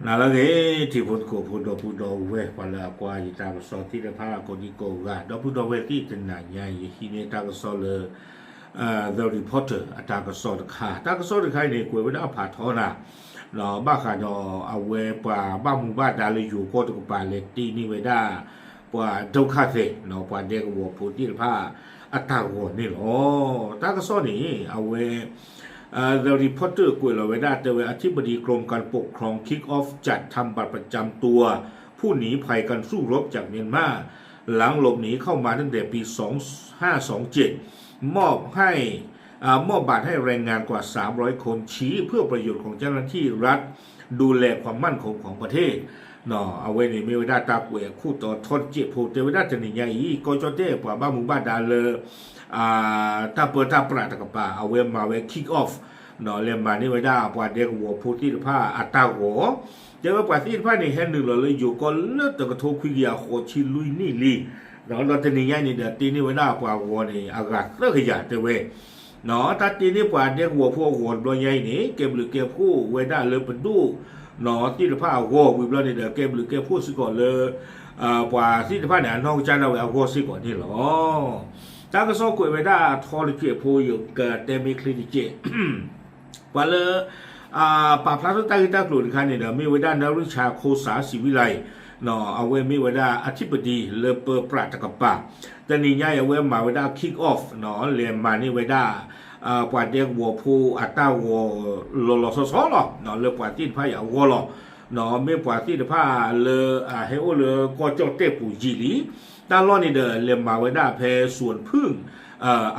နၤလၢအဂ့ၤ ထံဖိကီၢ်ဖိ ဒီပုၢ်ဒီဝဲၢ် ပှၤလၢအကွၢ်ယတၢ်ကစီၣ်သ့ၣ်တဖၣ် ကိးဒံကိးဂၤ ဒီပုၢ်ဒီဝဲၢ်သ့ၣ်တနၤညါ ယဟံးန့ၢ်တၢ်ကစီၣ်လၢ The Reporter အတၢ်ကစီၣ်တခါ, တၢ်ကစီၣ်တခါအံၤန့ၣ် ကွဲးဝဲဒၣ်ဖးထီနၤ ဘၣ်ဃးဒီးအဝဲပှၤဘၣ်မူဘၣ်ဒါလၢယိၤကီၢ်တကပၤလဲၤတ့န့ၢ်ဝဲဒၣ် ပှၤဒုက္ခသည် ပှၤဒဲကဝီၤဖိသ့ၣ်တဖၣ်အတၢ်ဂီၤန့ၣ်လီၤ. တၢ်ကစီၣ်န့ၣ် အဝဲ The Reporter ကွဲးလီၤဝဲဒၣ်တဲဝဲ อธิบดีกรมการปกครอง คิกออฟจัดทำบัตรประจำตัวผู้หนีภัยการสู้รบจากเมียนมา หลังหลบหนีเข้ามาตั้งแต่ปีสองห้าสองเจ็ด มอบให้ อ่ามอบบัตรให้แรงงานกว่าสามร้อยคน ชี้เพื่อประโยชน์ของเจ้าหน้าที่รัฐ ดูแลความมั่นคงของประเทศ အဝဲန့ၣ်မ့ၢ်ဝဲဒၣ်တၢ်ကွဲးခိၣ်တီထီတစဲးဖိ တဲဝဲဒၣ်တနံၤညါအံၤ ကီၢ်ကၠီၣ်တဲၣ်ပှၤဘၣ်မူဘၣ်ဒါလၢ တၢ်ပၢတၢ်ပြးတကပၤ အဝဲမၤဝဲ kick off လဲၤမၤန့ၢ်ဝဲဒၣ်ပှၤဒဲကဝီၤဖိသ့ၣ်တဖၣ်အတၢ်ဂီၤ တဲဝဲပှၤသ့ၣ်တဖၣ်န့ၣ် ဟဲနုာ်လီၤလၢယိၤကီၢ်လၢတကထိခွံကယၤဃိးဆံလွံၢ်နံၣ်လံ ဒီးတနံၤညါအံၤန့ၣ်ဒီး တ့န့ၢ်ဝဲဒၣ်ပှၤဂီၤန့ၣ် အဂၤသၢကယၤတဲဝဲ တၢ်တ့န့ၢ်ပှၤဒဲကဝီၤဖိအဂီၤတဘျီညါအံၤန့ၣ် ကဲဘျုးကဲဖှိၣ်ဝဲဒၣ်လၢပဒိၣ် သ့ၣ်တဖၣ်အဂီၢ် ဝံၤဘျီန့ၣ်ဒီး ကဲဘျုးကဲဖှိၣ်စ့ၢ်ကီးလၢ ပှၤသ့ၣ်တဖၣ်န့ၣ် အနီၢ်ကစၢ်ဒၣ်ဝဲအဂီၢ်စ့ၢ်ကီးန့ၣ်လီၤ. တၢ်ကစီၣ်ကွဲးဝဲဒၣ်ထီတစဲးဖိ ယကတဲမ့ၢ်ချ့တစဲး ပှၤလၢ ပာ်ဖျါထီၣ်တၢ်ဂ့ၢ်တၢ်ကျိၤတခါန့ၣ်ဒီး မ့ၢ်ဝဲဒၣ် နရူၢ်ဆါ ခီစး စံးဝံလါအံၤ အဝဲမ့ၢ်ဝဲဒၣ် อธิบดี လၢပၢပြးတကပၤ တနံၤညါအံၤအဝဲမၤဝဲဒၣ် kick off လဲၤမၤန့ၢ်ဝဲဒၣ် ပှၤဒဲကဝီၤဖိအတၢ်ဂီၤလီၤလီၤဆီဆီလီၤ လၢပှၤသ့ၣ်တဖၣ်အံၤအဂီၢ်လီၤ. မ့ၢ်ပှၤသ့ၣ်တဖၣ်လၢ ဟဲအိၣ်လၢကီၢ်ကၠီၣ်တဲၣ်ပူၤယံာ်လံ တၢ်လီၢ်န့ၣ်ဒီး လဲၤမၤဝဲဒၣ်ဖဲ สวนผึ้ง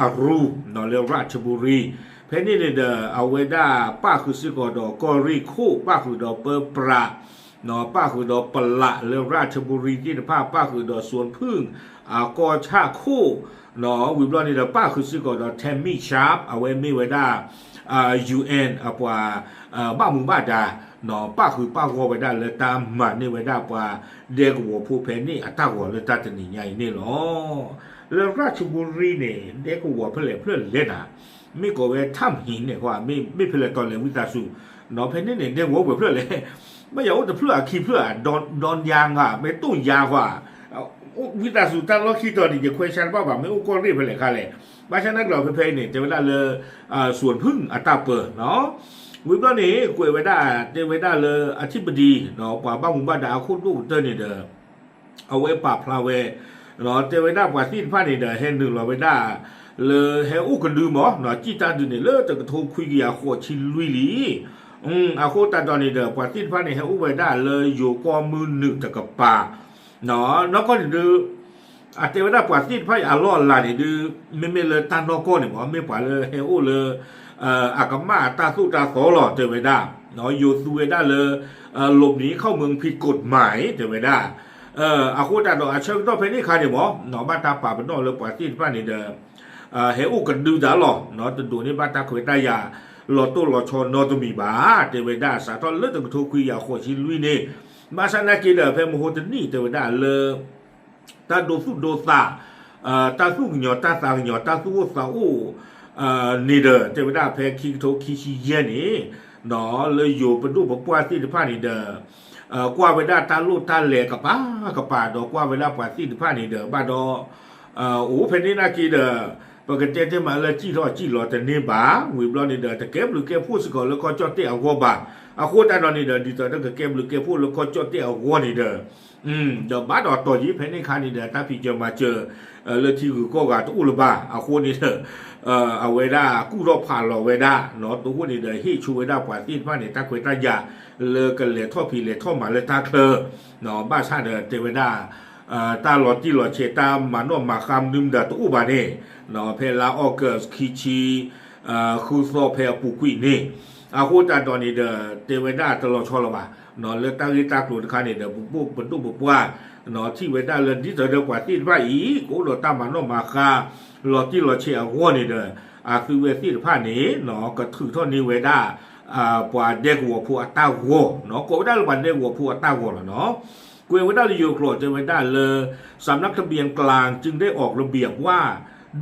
အရူ လၢ ราชบุรี ဖဲန့ၣ်န့ၣ်ဒီး အဝဲဒၣ်ပၣ်ဃုာ်စ့ၢ်ကီးဒီးကီၢ်ရ့ၣ်ခိၣ် ပၣ်ဃုာ်ဒီးပၢပြး ပၣ်ဃုာ်ဒီးပလးလၢ ราชบุรี သ့ၣ်တဖၣ် ပၣ်ဃုာ်ဒီး สวนผึ้ง အကီၢ်ဆၣ်ခိၣ် ဝံၤဘျီန့ၣ်ဒီး ပၣ်ဃုာ်စ့ၢ်ကီးဒီး Tammy Sharp အဝဲမ့ၢ်ဝဲဒၣ် UN အပှၤ ဘၣ်မူဘၣ်ဒါ ပၣ်ဃုာ်ပၣ်ဂီၢ်ဝဲဒၣ်လၢတၢ်မၤန့ၢ်ဝဲဒၣ်ပှၤဒဲကဝီၤဖိဖဲန့ၣ် အတၢ်ဂီၤလၢတၢ်တနံၤညါအံၤန့ၣ်လီၤ. လၢ ราชบุรี န့ၣ် ဒဲကဝီၤဖဲလဲၣ်ဖျၢၣ်လဲၣ်နၤ မ့ၢ်ကိးဝဲ ถ้ำหิน န့ၣ် မ့ၢ်ဖဲလဲၣ်တီၤလဲၣ်ဝံသးစူၤ ဖဲန့ၣ်န့ၣ် ဒဲကဝီၤဝဲဖျၢၣ်လဲၣ် ဘၣ်ယၤအိၣ်တဖျၢၣ်အခံဖျၢၣ်ဧါ ဒိယါဧါ မ့ၢ်တိၣ်ယါဧါ ဝံသးစူၤတၢ်လီၢ်ခံတီၤန့ၣ် ယခွဲးဆါတဘၣ်ဘၣ် မ့ၢ်အိၣ်ကီၢ်ရ့ၣ်ဖဲလဲၣ်ခါလဲၣ် ဘၣ်ဆၣ်နာ်က့ဒီးဖဲဖဲအံၤန့ၣ် တဲဝဲဒၣ်လၢ สวนผึ้ง အတၢ်ပၢ ဝံၤဘျီန့ၣ် ကွဲးဝဲဒၣ် တဲဝဲဒၣ်လၢ อธิบดี ပှၤဘၣ်မူဘၣ်ဒါအခိၣ်ဒိၣ်ကတၢၢ်န့ၣ်ဒီး အဝဲပာ်ဖျါဝဲ တဲဝဲဒၣ်ပှၤသ့ၣ်တဖၣ်န့ၣ်ဒီး ဟဲနုာ်လီၤဝဲဒၣ် လၢဟဲအိၣ်ကဒုမး စံၣ်တၢ်ဒုးန့ၣ် လၢတကထိခွံကယၤဃိးဆံလွံၢ်လံ အဃိသတးဒီးန့ၣ်ဒီး ပှၤသ့ၣ်တဖၣ်န့ၣ် ဟဲအိၣ်ဝဲဒၣ်လၢယိၤကီၢ်မုၢ်နုာ်တကပၤ နီၢ်ကီၢ်န့ၣ်ဒုး အတဲဝဲဒၣ်ပှၤသ့ၣ်တဖၣ်အံၤအလီၢ်အလၤန့ၣ်ဒုး မ့မ့ၢ်လၢတၢ်နီၢ်ကီၢ်န့ၣ်မး မ့ၢ်ပှၤလၢဟဲအိၣ်လၢ အကမၣ်အတၢ်သိၣ်တၢ်သီလီၤ တဲဝဲဒၣ် ယိၤသူဝဲဒၣ်လၢ หลบหนีเข้าเมืองผิดกฎหมาย တဲဝဲဒၣ် အဃိသတးဒီးအဆၢကတီၢ်ဖဲန့ၣ်အခါန့ၣ်မး ဘၣ်တၢ်ပာ်ပနီၣ်လၢပှၤသ့ၣ်တဖၣ်န့ၣ်ဒီး ဟဲအိၣ်ကဒုတၢ်လီၤ တဒိးန့ၢ်ဘၣ်တၢ်ခွဲးတၢ်ယာ် လီၤတိၢ်လီၤဆီနီတမံၤဘၣ် တဲဝဲဒၣ် စးထီၣ်လၢတကထိခွံကယၤဃိးဆံလွံၢ်န့ၣ် ဘၣ်ဆၣ်နာ်က့ဒီး ဖဲမဟိတနံၣ်တဲဝဲဒၣ်လၢ တၢ်ဒိသူၣ်ဒိသး တၢ်သူၣ်ကညီၤတၢ်သးကညီၤ တၢ်သူၣ်အိၣ်သးအိၣ် န့ၣ်ဒီး တဲဝဲဒၣ်ဖဲခံကထိခံဆံယဲၢ်န့ၣ် လၢယိၤပဒိၣ်ပပှၢ်သ့ၣ်တဖၣ်န့ၣ်ဒီး ကွၢ်ဝဲဒၣ်တၢ်လိၣ်တၢ်လဲၤကပၤကပၤဒီး ကွၢ်ဝဲဒၣ်ပှၤသ့ၣ်တဖၣ်န့ၣ်ဒီး ဘၣ်ဒီး အိၣ်ဖဲန့ၣ်နာ်က့ဒီး ပကတဲတဲမးလၢစံၣ်ထီၣ်စံၣ်လီၤတန့ၢ်ဘၣ် ဝံၤဘျီန့ၣ်ဒီး တကဲဘျုးကဲဖှိၣ်စ့ၢ်ကီးလၢကီၢ်ကၠီၣ်တဲၣ်အဂီၢ်ဘၣ် အဃိသတးဒီးန့ၣ်ဒီး ဒ်သိးဒီးကကဲဘျုးကဲဖှိၣ်လၢကီၢ်ကၠီၣ်တဲၣ်အဂီၢ်န့ၣ်ဒီး ဒီးဘၣ်ဒီးတီၢ်ယံၤဖဲန့ၣ်အခါန့ၣ်ဒီး တၢ်ဖံးစၢၤမၤစၢၤ လၢထံဂုၤကီၢ်ဂၤတအိၣ်လၢၤဘၣ် အဃိန့ၣ်ဒီး အဝဲဒၣ်ကူၣ်ထီၣ်ဖးလီၤဝဲဒၣ် တဃိန့ၣ်ဒီး ဟ့ၣ်ဆိဝဲဒၣ်ပှၤသ့ၣ်တဖၣ်န့ၣ် တၢ်ခွဲးတၢ်ယာ် လၢကလဲၤထီၣ်ဖံးလဲၤထီၣ်မၤလၢတၢ်ချၢ ဘၣ်ဆၣ်ဒီးတဲဝဲဒၣ် တၢ်လီၤတံၢ်လီၤဆဲး တၢ်မၤနီၣ်မၤဃါမနုၤမတၤတအိၣ်ဘၣ်န့ၣ် ဖဲလါ August ခံဆံ ဃုသီဖဲအပူၤကွံာ်န့ၣ် အဃိသတးဒီးန့ၣ်ဒီး တဲဝဲဒၣ်တလီၤဆီလၢၤဘၣ် လၢတၢ်ဂ့ၢ်တၢ်ကျိၤတခါန့ၣ်ဒီး ပဒိၣ်ပပှၢ် ထံၣ်ဝဲဒၣ်လၢဒ်သိးဒီးပှၤသ့ၣ်တဖၣ်အံၤ ကအိၣ်ဒီးတၢ်မၤနီၣ်မၤဃါ လီၤတံၢ်လီၤဆဲးအဂီၢ်န့ၣ်ဒီး အသုဝဲသ့ၣ်တဖၣ်န့ၣ် ကထုးထီၣ်န့ၢ်ဝဲဒၣ် ပှၤဒဲကဝီၤဖိအတၢ်ဂီၤ ကိးဝဲဒၣ်လၢပှၤဒဲကဝီၤဖိအတၢ်ဂီၤလီၤနီၤ ကွဲးဝဲဒၣ်လၢယိၤကျိာ်တဲဝဲဒၣ်လၢ สำนักทะเบียนกลางจึงได้ออกระเบียบว่า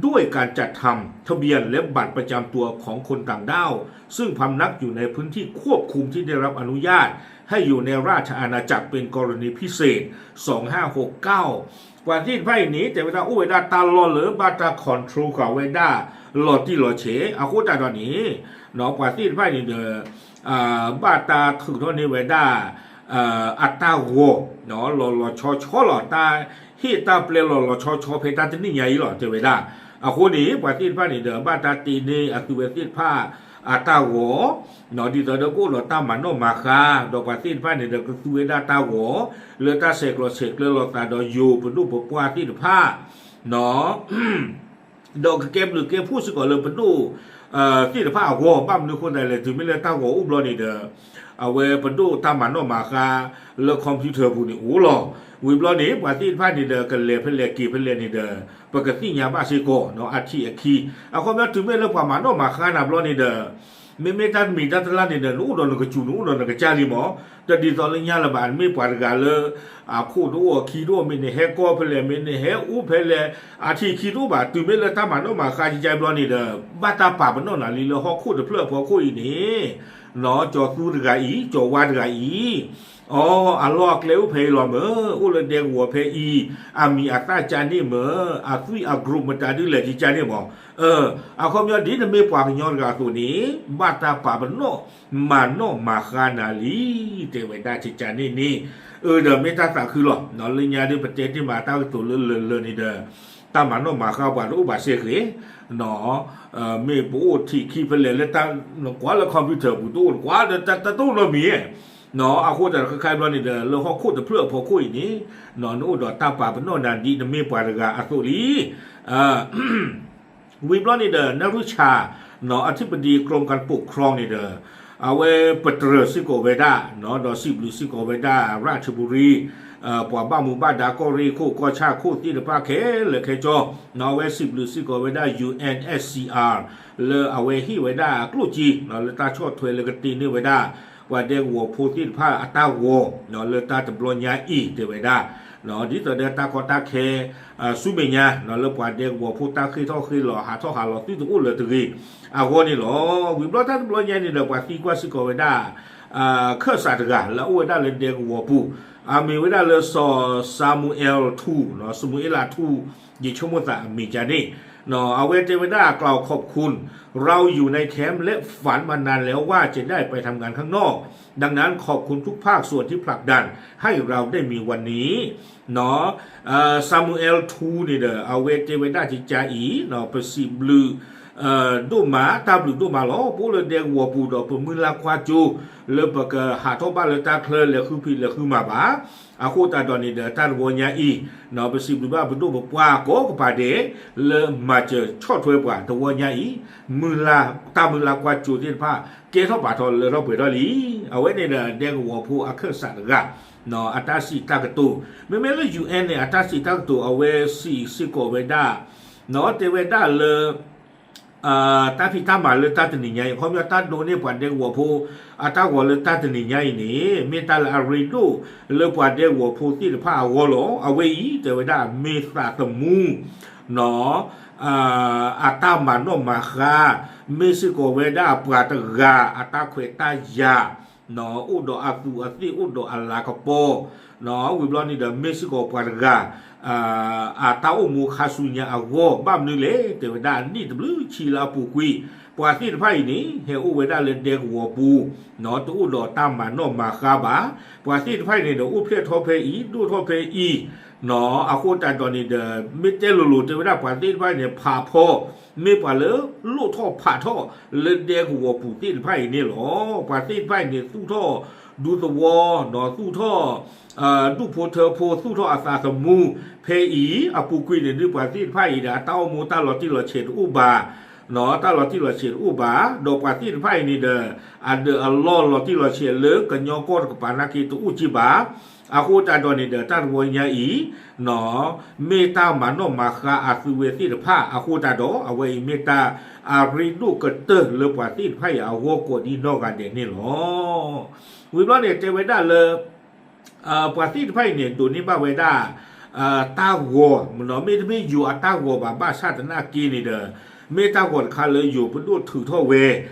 ด้วยการจัดทำทะเบียนและบัตรประจำตัวของคนต่างด้าว ซึ่งพำนักอยู่ในพื้นที่ควบคุมที่ได้รับอนุญาตให้อยู่ในราชอาณาจักรเป็นกรณีพิเศษ สองห้าหกเก้า ပှၤသ့ၣ်တဖၣ်အံၤန့ၣ် တဲဝဲဒၣ်အိၣ်ဝဲဒၣ်တၢ်လီၢ်လၢဘၣ်တၢ် control ဃာ်ဝဲဒၣ် လီၤတံၢ်လီၤဆဲး အဃိသတးဒီးန့ၣ် ပှၤသ့ၣ်တဖၣ်န့ၣ်ဒီး ဘၣ်တၢ်ထုးထီၣ်န့ၢ်ဝဲဒၣ် အတၢ်ဂီၤ လီၤလီၤဆီဆီလီၤ တၢ်ဟ့ၣ်တၢ်ပျဲလီၤလီၤဆီဆီဖဲတၢ်တနံၣ်ညါအံၤလီၤ တဲဝဲဒၣ်. အဃိန့ၣ် ပှၤသ့ၣ်တဖၣ်န့ၣ်ဒီး ဘၣ်တၢ်တ့န့ၢ်အသုဝဲသ့ၣ်တဖၣ် အတၢ်ဂီၤ ဒ်သိးဒီးကအိၣ်ဒီးတၢ်မၤနီၣ်မၤဃါ ဒီးပှၤသ့ၣ်တဖၣ်န့ၣ်ဒီး ကသူဝဲဒၣ်တၢ်ဂီၤ လၢတၢ်ဆဲးကျိးဆဲးကျၢလိာ်သးဒီးယိၤပဒိၣ်ပပှၢ်သ့ၣ်တဖၣ် ဒီးကကဲဘျုးကဲဖှိၣ်စ့ၢ်ကီးလၢပဒိၣ် သ့ၣ်တဖၣ်အဂီၢ် ဘၣ်မနုၤအဃိသတးလဲၣ် တုၤမ့ၢ်လၢတၢ်ဂီၤအိၣ်ဘျီန့ၣ်ဒီး အဝဲပဒိၣ်တၢ်မၤနီၣ်မၤဃါ လၢ computer ပူၤန့ၣ်အိၣ်လီၤ. ဝံၤဘျီန့ၣ် ပှၤသ့ၣ်တဖၣ်န့ၣ်ဒီး ကလဲၤဖဲလဲၣ်က့ၤဖဲလဲၣ်န့ၣ်ဒီး ပကသ့ၣ်ညါဘၣ်စ့ၢ်ကီး အထံၣ်အခံ အခီပညီတုၤမ့ၢ်လၢပှၤမၤနီၣ်မၤဃါနၤဘျီန့ၣ်ဒီး မ့မ့ၢ်တၢ်တမံၤတၢ်တလါန့ၣ်ဒီး နအိၣ်ဒီးနကစူၤ နအိၣ်ဒီးနကစၢ်လံမး, တဒ်သိးလၢညါလၢၤဘၣ် နမ့ၢ်ပှၤတဂၤလၢ အခိၣ်တအိၣ်အခံတအိၣ် မ့ၢ်နဟဲကီၢ်ဖဲလဲၣ် မ့ၢ်နဟဲအိၣ်ဖဲလဲၣ် အထံၣ်အခံတအိၣ်ဘၣ် တုၤမ့ၢ်လၢတၢ်မၤနီၣ်မၤဃါကကါဘျီန့ၣ်ဒီး ဘၣ်တၢ်ပာ်ပနီၣ်နၤလံလၢဟီၣ်ခိၣ်တဖျၢၣ်အဖီခိၣ်အံၤန့ၣ် ကၠီၤသူတဂၤအံၤ ကၠီၤဝါတဂၤအံၤ အီ အလီၢ်အကျဲအိၣ်ဖဲအံၤလီၤမၢ်, အိၣ်လၢဒဲကဝီၤဖဲအံၤ, အမံၤအသၣ်ကါန့ၣ်မၢ်, အသွံၣ်အ group မတၤဒ်လဲၣ်ကကါန့ၣ်မး, အခီပညီဒ်နမ့ၢ်ပှၤကညီတဂၤအသိးန့ၣ် ဘၣ်တၢ်ပာ်ပနီၣ် မၤနီၣ်မၤဃါနၤလံ တဲဝဲဒၣ်ကကါန့ၣ်န့ၣ်, အၢဒီးမ့ၢ်တၢ်သးခုလီၤ, လၢညါဒ်ပတဲတ့ၢ်မးတၢ်ကတိၤလၢလၢာ်လၢာ်န့ၣ်ဒီး တၢ်မၤနီၣ်မၤဃါပှၤတအိၣ်ဘၣ်စ့ၢ်ကီး မ့ၢ်ပအိၣ်ထံၣ်ခံဖဲလဲၣ်လၢတၢ်ကွၢ်လၢ computer ပူၤတအိၣ်ကွၢ်ဒီးတၢ်တအိၣ်နီတမံၤ, အဃိတၢ်တခါခါဘျီန့ၣ်ဒီး လၢဟီၣ်ခိၣ်တဖျၢၣ်အဖီခိၣ်အံၤန့ၣ် နအိၣ်ဒီးတၢ်ပာ်ပနီၣ်နၤဒ်နမ့ၢ်ပှၤတဂၤအသိးလံ. ဝံၤဘျီန့ၣ်ဒီး နရူၢ်ဆၣ် အထံၣ်ပဒံး ကရူၢ်ကၣ်ပိာ်ခြီန့ၣ်ဒီး အဝဲပတြၢၤစ့ၢ်ကီးဝဲဒၣ် ဒီးစံးဘျုးစ့ၢ်ကီးဝဲဒၣ် ရၣ်ထဘူရံ ပှၤဘၣ်မူဘၣ်ဒါကီၢ်ရ့ၣ်ခိၣ်ကီၢ်ဆၣ်ခိၣ်သ့ၣ်တဖၣ်ခဲလၢာ်ခဲဆ့, အဝဲစံးဘျုးစ့ၢ်ကီးဝဲဒၣ် ယူၣ်အဲၣ်အဲၣ်စံၣ်အၣ် လၢအဝဲဟ့ၣ်ဝဲဒၣ်အကျိၣ်စ့ လၢတၢ်ဆီၣ်ထွဲလၢကတ့န့ၢ်ဝဲဒၣ် ပှၤဒဲကဝီၤဖိသ့ၣ်တဖၣ်အတၢ်ဂီၤ လၢတၢ်တဘျီညါအံၤတဲဝဲဒၣ် ဒ်သိးဒီးတၢ်ကီတၢ်ခဲ ဆူမဲာ်ညါ လၢပှၤဒဲကဝီၤဖိတၢ်ဃ့ၢ်ထီၣ်ဃ့ၢ်လီၤ ဟးထီၣ်ဟးလီၤသုတအိၣ်လၢၤတဂ့ၤ အဂီၢ်န့ၣ်လီၤ. ဝံၤဘျီတၢ်တဘျီညါန့ၣ်ဒီး ပှၤသံကွၢ်စ့ၢ်ကီးဝဲဒၣ် ခၢၣ်စးတဂၤ လၢအအိၣ်ဝဲဒၣ်လၢဒဲကဝီၤပူၤ, အမ့ၢ်ဝဲဒၣ်လၢစီၤ Samuel ထူ စီၤမူၤအ့လးထူ ယဆိကမိၣ်သးအမံၤကန့ၣ်, အဝဲတဲဝဲဒၣ် กล่าวขอบคุณ เราอยู่ในแคมป์และฝันมานานแล้วว่าจะได้ไปทำงานข้างนอก ดังนั้นขอบคุณทุกภาคส่วนที่ผลักดันให้เราได้มีวันนี้ Samuel ထူ န့ၣ်ဒီး အဝဲတဲဝဲဒၣ်ကကါအံၤ ပစံးဘျုး ဒိၣ်မး တၢ်ဘျုးဒိၣ်မးလီၤ. ပအိၣ်လၢဒဲကဝီၤပူၤဒီး ပမုၢ်လၢ်ကွၢ်စိ လၢပကဟးထီၣ်ဘၣ်လၢတၢ်ချၢလဲၤဃုဖံးလဲၤဃုမၤဘၣ်. အဃိသတးဒီးန့ၣ်ဒီး တၢ်တဝီညါအံၤ ပစံးဘျုးဘၣ်ပဒိၣ်ပပှၢ်ကိးကပၤဒဲး လၢမၤစၢၤဆီၣ်ထွဲပှၤတဝီညါအံၤ မုၢ်လၢ် တၢ်မုၢ်လၢ်ကွၢ်စိသ့ၣ်တဖၣ် ကဲထီၣ်ပာ်ထီၣ်လၢထီၣ်ပှဲၤထီၣ်လံ. အဝဲန့ၣ်ဒီးဒဲကဝီၤဖိအခၢၣ်စးတဂၤ အတၢ်စံးတၢ်ကတိၤ, မ့မ့ၢ်လၢ ယူၣ်အဲၣ်န့ၣ် အတၢ်စံးတၢ်ကတိၤ အဝဲစံးစ့ၢ်ကီးဝဲဒၣ် တဲဝဲဒၣ်လၢ တၢ်ဖံးတၢ်မၤလၢတၢ်တနံၤညါအံၤ အခီပညီတၢ်ဒိးန့ၢ်ပှၤဒဲကဝီၤဖိ အတၢ်ဂီၤလၢတၢ်တနံၤညါအံၤန့ၣ် မ့ၢ်တၢ်လၢအရ့ဒိၣ်လၢပှၤဒဲကဝီၤဖိသ့ၣ်တဖၣ်အဂီၢ်လီၤ. အဝဲအံၤ တဲဝဲဒၣ်မ့ၢ်သးသမူ အတၢ်မၤနီၣ်မၤဃါ မ့ၢ်စ့ၢ်ကီးဝဲဒၣ်ပှၤတဂၤအတၢ်ခွဲးတၢ်ယာ် အိၣ်ဒီးအသူးအသ့ၣ် အိၣ်ဒီးအလၤကပီၤ, ဝံၤဘျီန့ၣ်ဒီး မ့ၢ်စ့ၢ်ကီးပှၤတဂၤ အတၢ်အိၣ်မူခါဆူညါအဂီၢ် ဘၣ်မနုၤလဲၣ် တဲဝဲဒၣ်အနံၣ်တဘျုးဆံလၢအပူၤကွံာ် ပှၤသ့ၣ်တဖၣ်အံၤန့ၣ် ဟဲအိၣ်ဝဲဒၣ်လၢဒဲကဝီၤပူၤ တအိၣ်ဒီးတၢ်မၤနီၣ်မၤဃါဘၣ်. ပှၤသ့ၣ်တဖၣ်အံၤန့ၣ်ဒီး အိၣ်ဖျဲၣ်ထီၣ်ဖဲအံၤ ဒိၣ်ထီၣ်ဖဲအံၤ အဃိသတးဒီးန့ၣ်ဒီး မ့ၢ်တဲလိၤလိၤတဲဝဲဒၣ်ပှၤသ့ၣ်တဖၣ်အံၤန့ၣ် ဖးဖီ မ့ၢ်ပှၤလၢလိၣ်ထီၣ်ဖးထီၣ်လၢဒဲကဝီၤပူၤသ့ၣ်တဖၣ်အံၤန့ၣ်လီၤ. ပှၤသ့ၣ်တဖၣ်အံၤန့ၣ် သူၣ်ထီၣ်ဒူသဝီ သူၣ်ထီၣ် ဒူၣ်ဖိထၢဖိ သူၣ်ထီၣ်အသးသမူ ဖဲအံၤအပူၤကွံာ်န့ၣ် ဒ်ပှၤသ့ၣ်တဖၣ်အံၤဒီး အတၢ်အိၣ်မူတၢ်လီၤတံၢ်လီၤဆဲးတအိၣ်ဘၣ် တၢ်လီၤတံၢ်လီၤဆဲးတအိၣ်ဘၣ်, ဒီးပှၤသ့ၣ်တဖၣ်အံၤန့ၣ်ဒီး အဒၢးအလီၢ်လီၤတံၢ်လီၤဆဲးလၢကညီကီၢ်တကပၤနာ်က့တအိၣ်က့ဘၣ်. အဃိသတးဒီးန့ၣ်ဒီး တၢ်တဝီညါအံၤ မ့ၢ်တၢ်မၤနီၣ်မၤဃါအသုဝဲသ့ၣ်တဖၣ် အဃိသတးဒီး အဝဲအံၤမ့ၢ်တၢ်အရ့ဒိၣ်ကတၢၢ်လၢပှၤသ့ၣ်တဖၣ်အံၤအဂီၢ်ကိးဒံနီၢ်ဂၤဒဲးန့ၣ်လီၤ. ဝံၤဘျီန့ၣ် တဲဝဲဒၣ်လၢ ပှၤသ့ၣ်တဖၣ်အံၤန့ၣ် ဒိးန့ၢ်ဘၣ်ဝဲဒၣ် တၢ်ဂီၤမနီၤ မ့တမ့ၢ်ယိၤအတၢ်ဂီၤဘၣ် ဘၣ်ဆၣ်သနာ်က့န့ၣ်ဒီး မ့ၢ်တၢ်ဂီၤတခါလၢယိၤပဒိၣ်ထုးထီၣ်ဝဲ,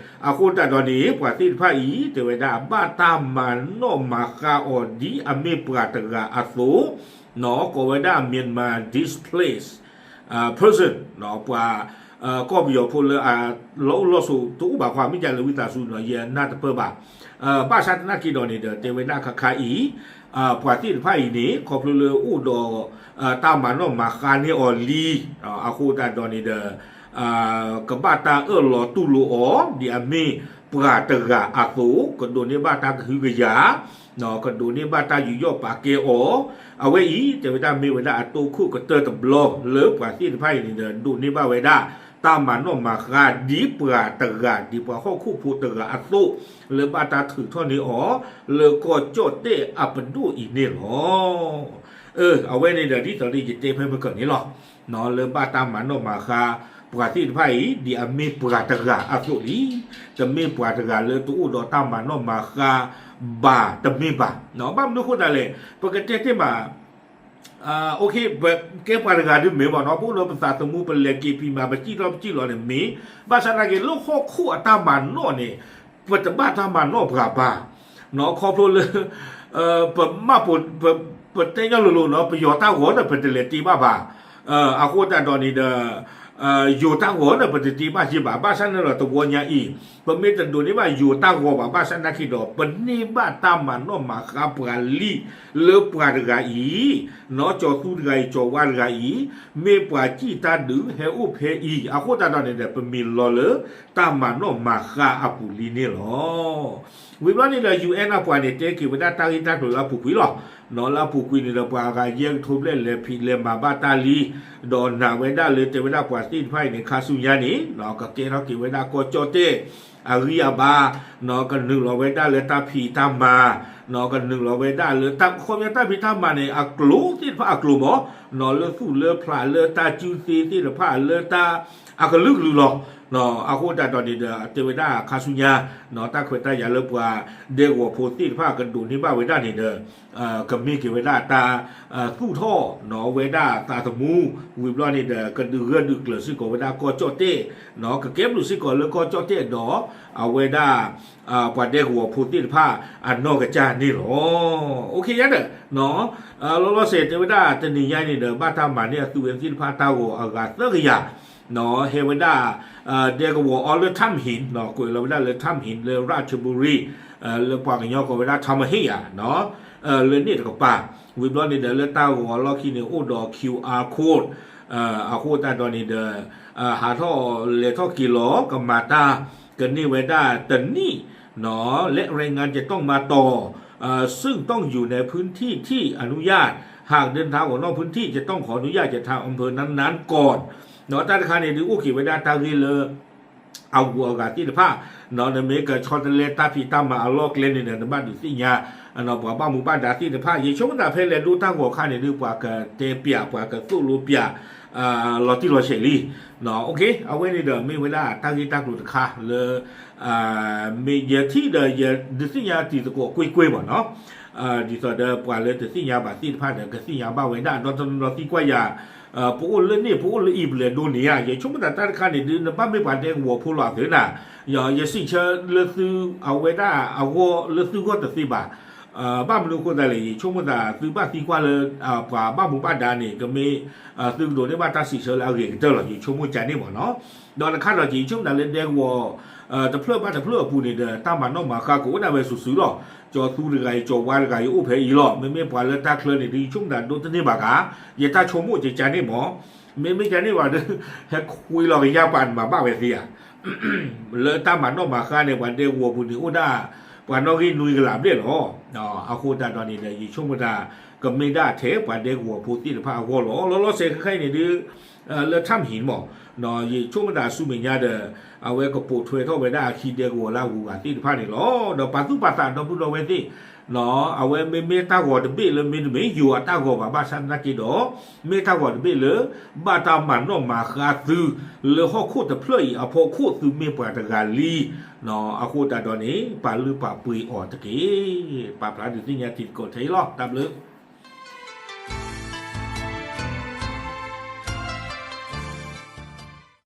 အဃိသတးဒီးန့ၣ် ပှၤသ့ၣ်တဖၣ်အံၤ တဲဝဲဒၣ် ဘၣ်တၢ်မၤနီၣ်မၤဃါအီၤဒ်အမ့ၢ်ပှၤတဂၤအသိး, ကိးဝဲဒၣ် Myanmar displaced person ပှၤ ကီၢ်ပယီၤဖိလၢအလီၢ်အိၣ်လီၢ်ဆိးတအိၣ်ဘၣ် ခီမ့ၢ်ကလဲၤဝံသးစူၤနီၤ ယနၢ်တပၢၢ်ဘၣ်. ဘၣ်ဆၣ်သနာ်က့ဒီးန့ၣ်ဒီး တဲဝဲဒၣ်ခါခါအံၤ ပှၤသ့ၣ်တဖၣ်အံၤန့ၣ် ခီဖျိလၢအိၣ်ဒီး တၢ်မၤနီၣ်မၤဃါန့ၢ်အီၤလံ, အဃိသတးဒီးန့ၣ်ဒီး ကဘၣ်တၢ်အၢၣ်လီၤတူၢ်လိာ်အီၤ ဒ်အမ့ၢ်ပှၤတဂၤအသိး, ကဒိးန့ၢ်ဘၣ်တၢ်ကဟုကယာ်, ကဒိးန့ၢ်ဘၣ်တၢ်ယူးယီၣ်ပာ်ကဲအီၤ, အဝဲအံၤ တဲဝဲဒၣ်မ့ၢ်ဝဲဒၣ်အတိၢ်ခိၣ်ကတၢၢ်တဘျီ လၢပှၤသ့ၣ်တဖၣ်အံၤန့ၣ်ဒီး ဒိးန့ၢ်ဘၣ်ဝဲဒၣ် တၢ်မၤနီၣ်မၤဃါ ဒ်ပှၤတဂၤ ဒ်ပှၤဟီၣ်ခိၣ်ဖိတဂၤအသိး လၢဘၣ်တၢ်ထုးထီၣ်န့ၢ်အီၤ လၢကီၢ်ကၠီၣ်တဲၣ်အပဒိၣ်အံၤန့ၣ်လီၤ. အဝဲန့ၣ်ဒီး ဒ်သိးလၢယတဲဖဲမုၢ်ကီၢ်န့ၣ်လီၤ. လၢဘၣ်တၢ်မၤနီၣ်မၤဃါ ပှၤသ့ၣ်တဖၣ်အံၤ ဒ်အမ့ၢ်ပှၤတဂၤအသိးလံ. တမ့ၢ်ပှၤတဂၤလၢတအိၣ်ဒီးတၢ်မၤနီၣ်မၤဃါဘၣ်တမ့ၢ်ဘၣ်. ဘၣ်မနုၤအဃိသတးလဲၣ် ပကတဲတ့ၢ်မး ပကဲပှၤတဂၤဒုးမ့ၢ်ဘၣ်နီၤ ပအိၣ်ဒီးပသးသမူ ပလဲၤက့ၤဖံးမၤပစံၣ်ထီၣ်ပစံၣ်လီၤန့ၣ်မ့ၢ်, ဘၣ်ဆၣ်သနာ်က့ လၢဟီၣ်ခိၣ်အတၢ်မၤနီၣ်န့ၣ် ပတဘၣ်တၢ်မၤနီၣ်ပှၤဘၣ်. ခီဖျိလၢ ပမၢ်ပိာ် ပတဲညီလိၤလိၤနီၤ ပယီၤတၢ်ဂီၤဒီး ပတလဲၤတ့ဘၣ်ဘၣ်. အဃိသတးဒီးန့ၣ်ဒီး ယိၤတၢ်ဂီၤဒီး ပတတ့ဘၣ်ယဲဘၣ်. ဘၣ်ဆၣ်န့ၣ်ဒီး တဝီညါအံၤ ပမ့ၢ်တဒိးန့ၢ်ဘၣ်ယိၤတၢ်ဂီၤဘၣ် ဘၣ်ဆၣ်သနာ်က့ဒီး ပန့ၢ်ဘၣ်တၢ်မၤနီၣ်မၤဃါပှၤလံ လၢပှၤတဂၤအံၤ, နီၢ်ကၠီၤသူတဂၤအံၤ ကၠီၤဝါတဂၤအံၤ မ့ၢ်ပှၤစံၣ်တၢ်ဒုးဟဲအိၣ်ဖဲအံၤ အဃိသတးဒီးန့ၣ်ဒီး ပမ့ၢ်လီၤလၢတၢ်မၤနီၣ်မၤဃါအပူၤလံန့ၣ်လီၤ. ဝံၤဘျီန့ၣ်ဒီး ယူၣ်အဲၣ် အပှၤန့ၣ် တဲက့ၤဝဲဒၣ်တၢ်ဂ့ၢ်တၢ်ကျိၤလၢအပူၤကွံာ်လီၤ. နီၢ်လၢအပူၤကွံာ်န့ၣ်ဒီး ပှၤဂၤယဲၢ်ကထိဘျဲၣ်လဲၤဖံးလဲၤမၤဘၣ်တၢ်လံ, ဒီးနာ်ဝဲဒၣ်လၢတဲဝဲဒၣ်ပှၤသ့ၣ်တဖၣ်အံၤန့ၣ် ခါဆူညါန့ၣ် ကကဲထီၣ်က့ၤဝဲဒၣ်ကီၢ်ကၠီၣ်တဲၣ် အဂံၢ်အဘါ, ကနုာ်လီၤဝဲဒၣ်လၢတၢ်ဖံးတၢ်မၤ, ကနုာ်လီၤဝဲဒၣ်လၢ ခီပညီတၢ်ဖံးတၢ်မၤန့ၣ် အကျိၤသ့ၣ်တဖၣ်အကျိၤမး, လၢသူၣ်လၢဖျးလၢတၢ်စုသ့သ့ၣ်တဖၣ်လၢတၢ် အကလုာ်ကလုာ်လီၤ. အဃိသတးဒီးန့ၣ်ဒီး တဲဝဲဒၣ်ခါဆူညါ တၢ်ခွဲးတၢ်ယာ်လၢပှၤဒဲကဝီၤဖိသ့ၣ်တဖၣ်ကဒိးန့ၢ်ဘၣ်ဝဲဒၣ်န့ၣ်ဒီး ကမ့ၢ်က့ၤဝဲဒၣ်တၢ်သူၣ်ထီၣ်နီၢ်ဝဲဒၣ်သးသမူ, ဝံၤဘျီန့ၣ်ဒီး ကဒုးဂၢၢ်ဒုးကျၢၤစ့ၢ်ကီးဝဲဒၣ်ကီၢ်ကၠီၣ်တဲၣ်, ကကဲဘျုးစ့ၢ်ကီးလၢကီၢ်ကၠီၣ်တဲၣ်ဒီး အဝဲဒၣ် ပှၤဒဲကဝီၤဖိသ့ၣ်တဖၣ်အနီၢ်ကစၢ်န့ၣ်လီၤ. အိၣ်ခ့ယါဒီး လီၤလီၤဆဲးတဲဝဲဒၣ်တနံၤညါန့ၣ်ဒီး ဘၣ်တၢ်မၤန့ၢ်အသုးဝဲသ့ၣ်တဖၣ်တၢ်ဂီၤအဂၤသၢကယၤ ဟဲဝဲဒၣ် ဒဲကဝီၤအီၤလၢ ထၢမ်ဟ့ၣ် ကွဲးလီၤဝဲဒၣ်လၢ ထၢမ်ဟ့ၣ် လၢ ရၣ်ချဘူရံ လၢပှၤကညီကိးဝဲဒၣ် ထၢမ်ဟ့ၣ်ယၤ လၢန့ၣ်တကပၤ, ဝံၤဘျီန့ၣ်ဒီး လၢတၢ်ဂီၤအလီၢ်ခံန့ၣ် အိၣ်ဒီး QR code အဃိသတးဒီးန့ၣ်ဒီး ဟးထီၣ်လဲၤထီၣ်က့ၤလီၤ ကမၤတၢ်ကန့ၢ်ဝဲဒၣ်တနံၣ် และแรงงานจะต้องมาต่อ ซึ่งต้องอยู่ในพื้นที่ที่อนุญาต หากเดินทางออกนอกพื้นที่จะต้องขออนุญาตจากทางอำเภอนั้นๆก่อน တၢ်တခါန့ၣ်ဒုး အိၣ်က့ၤဝဲဒၣ်တၢ်ဂ့ၢ်လၢ အဂုၤအဂၤသ့ၣ်တဖၣ် နမ့ၢ်ကဆီတလဲတၢ်ဖံးတၢ်မၤအလီၢ်ကျဲန့ၣ်ဒီး နဘၣ်ဒုးသ့ၣ်ညါ ပှၤဘၣ်မူဘၣ်ဒါသ့ၣ်တဖၣ် ယဆိကမိၣ်သးဖဲလဲၤဒိတၢ်ဂီၤအခါန့ၣ်ဒုး ပှၤကတဲပျး ပှၤကသိၣ်လိပျး လီၤတံၢ်လီၤဆဲးလံ. အဝဲန့ၣ်ဒီး မ့ၢ်ဝဲဒၣ်တၢ်ဂ့ၢ်တၢ်ကျိၤတခါလၢ မ့ၢ်ယထံၣ်ဒီး ယဒုးသ့ၣ်ညါတံၤသကိးကွ့ၢ်ကွ့ၢ်မးနီၤ ဒ်သိးဒီးပှၤလၢတသ့ၣ်ညါဘၣ်သ့ၣ်တဖၣ်ဒီး ကသ့ၣ်ညါဘၣ်ဝဲဒၣ် ဒီးတနီၤနီၤသံကွၢ်ယၤ ပအိၣ်လၢန့ၣ် ပအိၣ်လၢအံၤ ပလဲၤဒိန့ၣ်ဧါ ယဆိကမိၣ်သးတၢ်တခါန့ၣ်ဒုး နဘၣ်မ့ၢ်ပှၤဒဲကဝီၤဖိလီၤအသုးနၤ ယစံးဆၢလၢသုအဝဲဒၣ်အဂီၢ်လၢသုဂီၢ်တသ့ဘၣ်. ဘၣ်မနုၤအဃိသတးလဲၣ် ယဆိကမိၣ်သးသုဘၣ်သံကွၢ်လၢ ပှၤဘၣ်မူဘၣ်ဒါန့ၣ် ကမ့ၢ် သုကဒိးန့ၢ်ဘၣ်တၢ်စံးဆၢလၢအဂ့ၤကတၢၢ်လီၤ ယဆိကမိၣ်ကန့ၣ်မးနီၤ. ဒီးတခါဒီး ယဆိကမိၣ်သးလၢဒဲကဝီၤ တဖျၢၣ်ဘၣ်တဖျၢၣ်အပူၤန့ၣ်ဒီး တၢ်မၤနီၣ်မၤဃါကအိၣ်ဒၣ်ဝဲစုာ်စုာ်လီၤ. ကၠီၤသူတဂၤအံၤ ကၠီၤဝါတဂၤအံၤ အိၣ်ဖဲအံၤလီၤ. မ့မ့ၢ်ပှၤလၢတၢ်ချၢန့ၣ်ဒုး ယဆိကမိၣ်သးဒိတန့ၢ်ဘၣ်ဂၤ ယတၢ်ဆိကမိၣ်ကကန့ၣ်မး မ့မ့ၢ်ကန့ၣ်ဘၣ်ဒီး ဟဲခွံလီၤကယၤပာ်နမၤဘၣ်ဝဲသ့ဧါ လၢတၢ်မၤနီၣ်မၤဃါန့ၣ် ပှၤဒဲကဝီၤပူၤန့ၣ်အိၣ်ဒၣ် ပှၤနီၣ်ဂံၢ်နွံကလးဘျဲၣ်လီၤ. အဃိသတးဒီးန့ၣ်ဒီး ယဆိကမိၣ်သး ကမ့ၢ်ဒၣ်ထဲပှၤဒဲကဝီၤဖိသ့ၣ်တဖၣ်အဂီၢ်လီၤ. လီၤလီၤဆဲးခဲအံၤန့ၣ်ဒုး လၢထၢမ်ဟံၣ်မး ယဆိကမိၣ်သးဆူမဲာ်ညါဒီး အဝဲကပိာ်ထွဲထီၣ်ဝဲဒၣ်အခံဒဲကဝီၤလၢအဂုၤအဂၤသ့ၣ်တဖၣ်န့ၣ်လီၤ. ဒီးပာ်သူၣ်ပာ်သးဒီပုၢ်ဒီဝဲၢ်သ့ၣ် အဝဲမ့မ့ၢ်တၢ်ဂီၤတဘ့ၣ်လၢမ့တမ့ၢ်ယိၤအတၢ်ဂီၤဘၣ် ဘၣ်ဆၣ်သနာ်က့ဒီး မ့ၢ်တၢ်ဂီၤတဘ့ၣ်လၢ ဘၣ်တၢ်မၤနီၣ်မၤဃါသု လၢဟီၣ်ခိၣ်တဖျၢၣ်အံၤအဖီခိၣ်သုမ့ၢ်ပှၤတဂၤလံ. အဃိသတးဒီးန့ၣ် ပာ်လုၢ်ပာ်ပှ့ၤအီၤတက့ၢ်. ပာ်ဖျါဒုးသ့ၣ်ညါတံၤသကိးထဲအံၤလီၤ. တၢ်ဘျုး